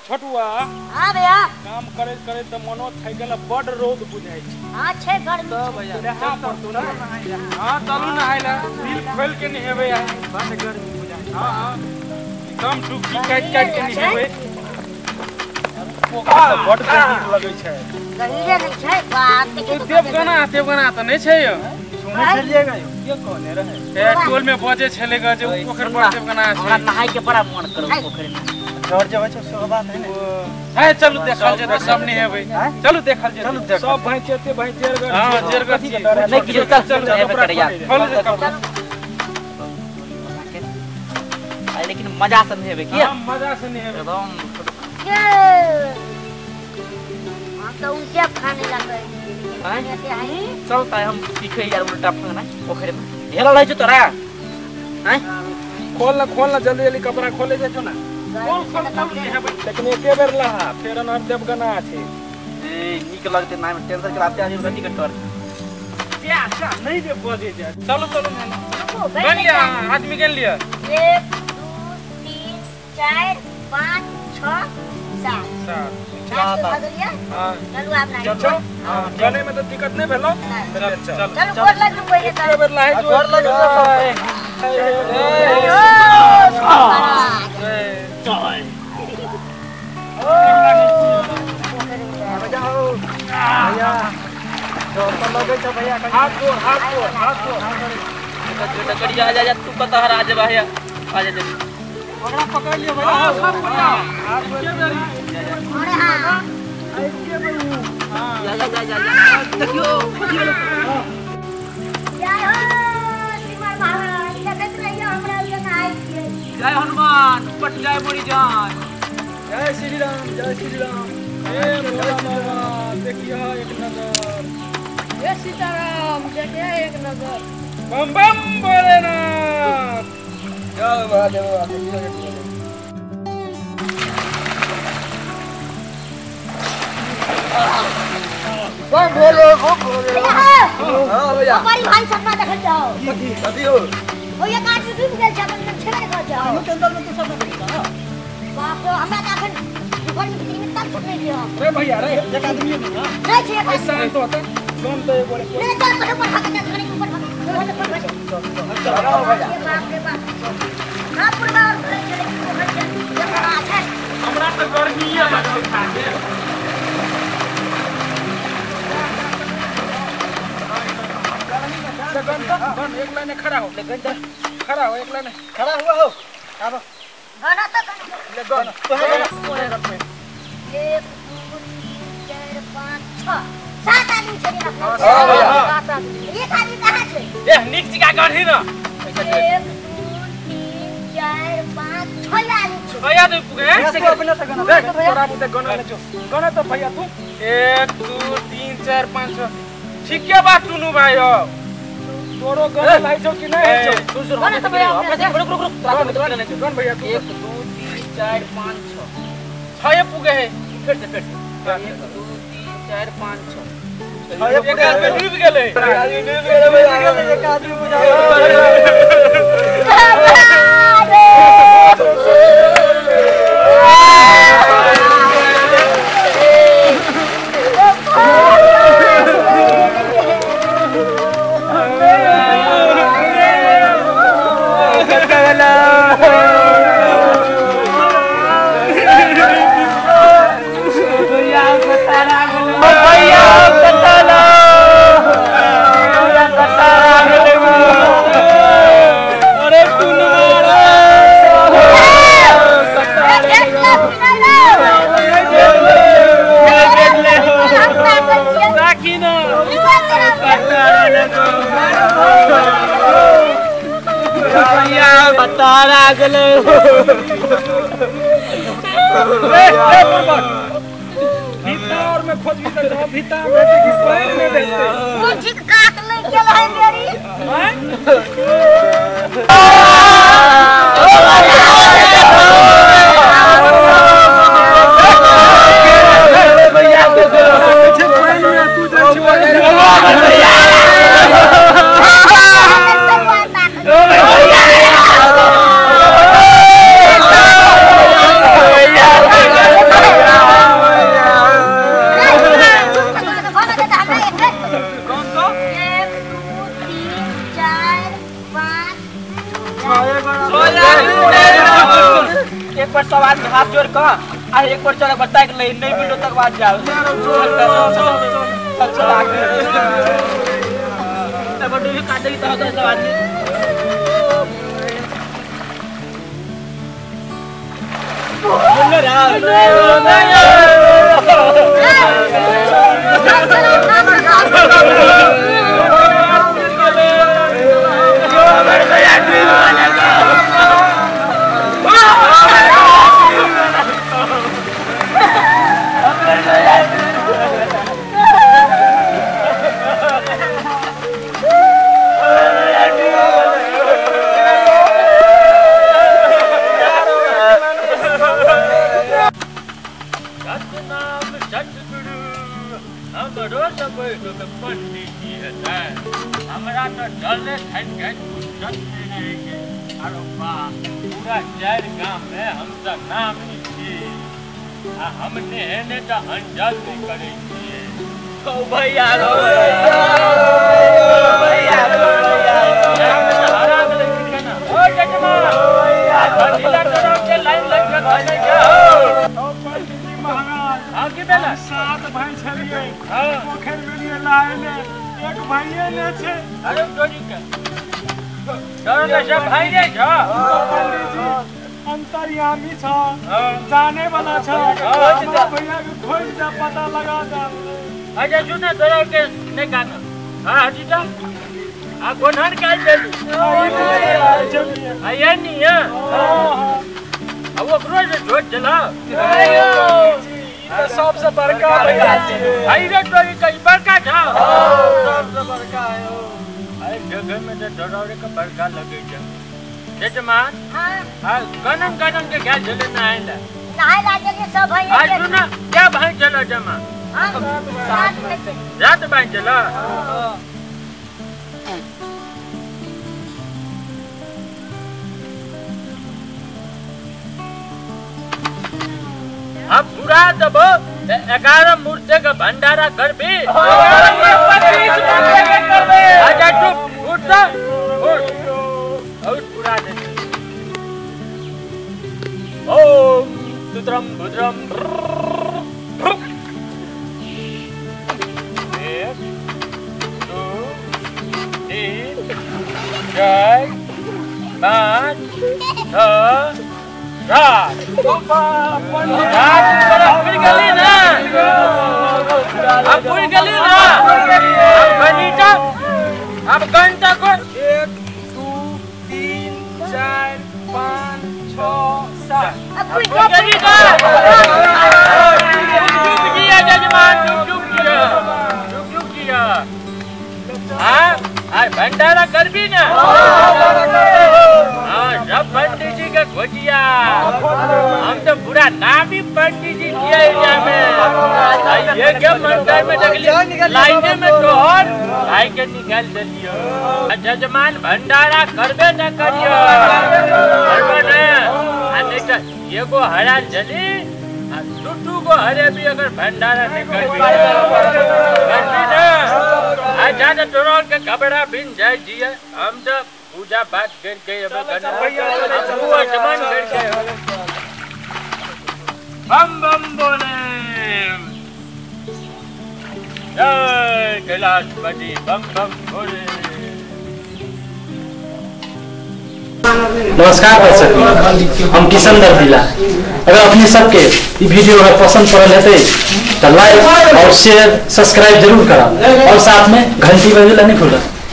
छोटुआ। हां भैया। काम करे करे त मनो थई गेल, बड रौद बुझाई छै। हां छै गर्मी त भैया नहा पड़तौ ना। हां चलू नहाय ला, दिल खोल के नहेबै आ, बड गर्मी बुझाई। हां हां एकदम डुबकी काट काट के नहेबै। पोखर त बड गहीर लगै छै। गहीरे नै छै बात देखि। देवगना देवगना त नै छै यो। सुनै छलियै ग यो, के कहने रहे? ए टोल में बजे छले ग जे पोखर पर देवगना छै। हमरा नहाय के बड़ा मन करू पोखर में। डर जेबै छै सेहो बात है ने। है चलू देखल जेतै, सब नहेबै। चलू देखल जेतै। चलू देख सब भाई चेते भाई जेरगर। हां जेरगर छी नै किछु। चल चल हेबे करे यार। खोल दे कपड़ा। लेकिन मजा से नहेबै की? हां मजा से नहेबै एकदम। के हम तो उल्टा खाने लगे। चल त हम सीखे यार उल्टा फांगना पोखर में। हेलल रहै छौ तोरा? हैं खोल ना, खोल ना जल्दी जल्दी कपड़ा खोले जे छौ ना। खोल खोल चल नहेबै, लेकिन एके बेर लहा फेर अनहर देवगना छै। ए नीक लगतै ना, टेंशन के आते आदमी गति के डर। जा जा नहीं जे बजे जा। चलो चलो नहा गन लिया, आदमी गन लिया। 1 2 3 4 5 6 7 7 7 भऽ गेलियै। हां चलू आब ना। चलो हां गने में तो दिक्कत नहीं भेलो। चल चल चलू गोर लगलू पहिले। एके बेर लहाय जो गोर लगलू चल। भैया डर त लगै छै भैया। हाथ जोड़ हाथ जोड़ हाथ जोड़। लकड़ी आ जा जा तू पता हर आ जा भैया आ जा जल्दी। ओकरा पकड़ लियो भैया। हां सब भैया एके बेर। अरे हां एके बेर। हां जा जा जा जा देखियो। जय हो सिमर महाराज, देखैत रहियो हमरा लग आइ छियै। जय हनुमान पट जाय मोरी जान। जय श्री राम जय श्री राम। ए भोला बाबा देखियो एक नजर। जय सीताराम देखिए एक नजर। बम बम भोलेनाथ। जय महादेव देखियो एक नजर। बम भोले बम भोले। हां भैया हमारी भाई सपना देखल जाओ। कथी कथी हो? ओ एक आदमी डूब गेल छै, अपन छेबे कर जाओ। हम टेंशन में तो सब देखा। बाप रे हमरा त अखन दुकान में भीतर में तक छुटने दियो। रे भैया रे एक आदमी है ना। नहीं छै एक आदमी। शांत होता कौन तो एक बोले नहीं चल पर ऊपर भाग जा, खाने के ऊपर भाग। चल चल चल भैया। बाप रे बाप। हां पूरा और घर चले पोखर चल। ये बड़ा अच्छा हमरा त गर्मी है लगल खा के। गन गन एक लाइन खड़ा हो, खड़ा हो एक लाइन खड़ा हुआ हो। आबो गाना तो गाना ले गन 1 2 3 4 5 6 7 आदमी छै ना। हां 7 आदमी। एक आदमी कहां छै? ए निक चिका गढ़ी ना। 1 2 3 4 5 6 आदमी छै। भैया तू पुगे तू अपने से गना देख तोरा बुते गना ले जो गना तो भैया तू 1 2 3 4 5 6 ठीक के बात टुनु भाई हो तोरो गन लाई छौ कि नहीं है छौ? सुन सुन अपने से अपने से रुक रुक रुक तोरा के गना छौ। गन भैया तू 1 2 3 4 5 6 6 पुगे है। फिर से फिर से 1 2 3 4 5 6 एक आदमी डूब गेलै। एक आदमी डूब गेलै भैया, एक आदमी बुझा तारा गेलै। भीतर में खोजबी त भीतर में कि पानि में देखते मुझे काट ले गेल है मेरी। हैं भैया के पानि में तू जाइ छी भैया। ओ भैया। हाथ जोड़ क आ एक बार चल बता के नहीं नहीं मिलो तक बाद जाओ। चल चल चल आगे तब डूबी काट देगी तो सब आदमी। हमरा तो डरले ठानि के अरे बा पूरा चार गांव में हम सब नामी छी आ हम नेहने तो अंजल नहीं करै छियै। ओ भैया रो भैया रो हरा गेलै केना ओ जजमा भैया ढीला तोरा के लाइन लग गेल ओ पंडित महाराज। हां की भेलै? 7 भाई छलियै। हां पोखरि गेलियै नहाय एक भाइये ने छै। अरे डोरी के डर सब भाई ने छ। पंडित जी अंतर्यामी छ, जाने वाला छ। हमरा भैया के खोज दे पता लगा दे। अच्छा सुन तोरा के नहीं गाना। हां हजीता आ गोनहर के आइल देलू आ ये नहीं है। हां आ ओकरो जे झोट चला ई सबसे बड़का भैया छी। आई रे तोरी के बड़का छ। सबसे बड़का है ओ। अरे जगह में तो डरावरे के बड़का लगे छै। जजमान हां हां गनन गनन के गाय चले ना आइला नहाय ला चलिए सब भाई। आज सुन क्या भाई चलो जमा? हां रात रात भाई चलो। अब पूरा दबो 11 मूर्ति का भंडारा कर भी। अच्छा चुप उठ उठ और पूरा दे। ओम तुद्रम भद्रम 1 2 3 4 5 6 7 पूरी गली ना अब पूरी गली ना अब बनीटा अब घंटा को 1 2 3 4 5 6 7 अब पूरी गली ना चुप जिया जजमान चुप चुप जिया चुप चुप जिया। हां आ भंडारा कर भी ना। हाँ सब पंडित जी का खोजिया हम तो पूरा नाम ही पंडित जी किया एरिया में। ये क्या मंदिर में देखली लाइने में तोहर भाई के निकाल दिलियो। जजमान भंडारा करबे न करियो करबे न आ नहीं तो एगो हरा जली आ दू गो हरे भी अगर भंडारा नहीं करबी करबी ना आ जा तो तोरा के कपड़ा बिन जाय जिए। हम तो पूजा पाठ करके अब जमान करके बम बम बोले जय कैलाशपति बम बम बोले। नमस्कार दर्शक, हम किशन दर्दिला। अगर अपने सबके ये वीडियो अगर पसंद पड़ल हेतै तो लाइक और शेयर सब्सक्राइब जरूर करब और साथ में घंटी बजेला नहीं भूलब।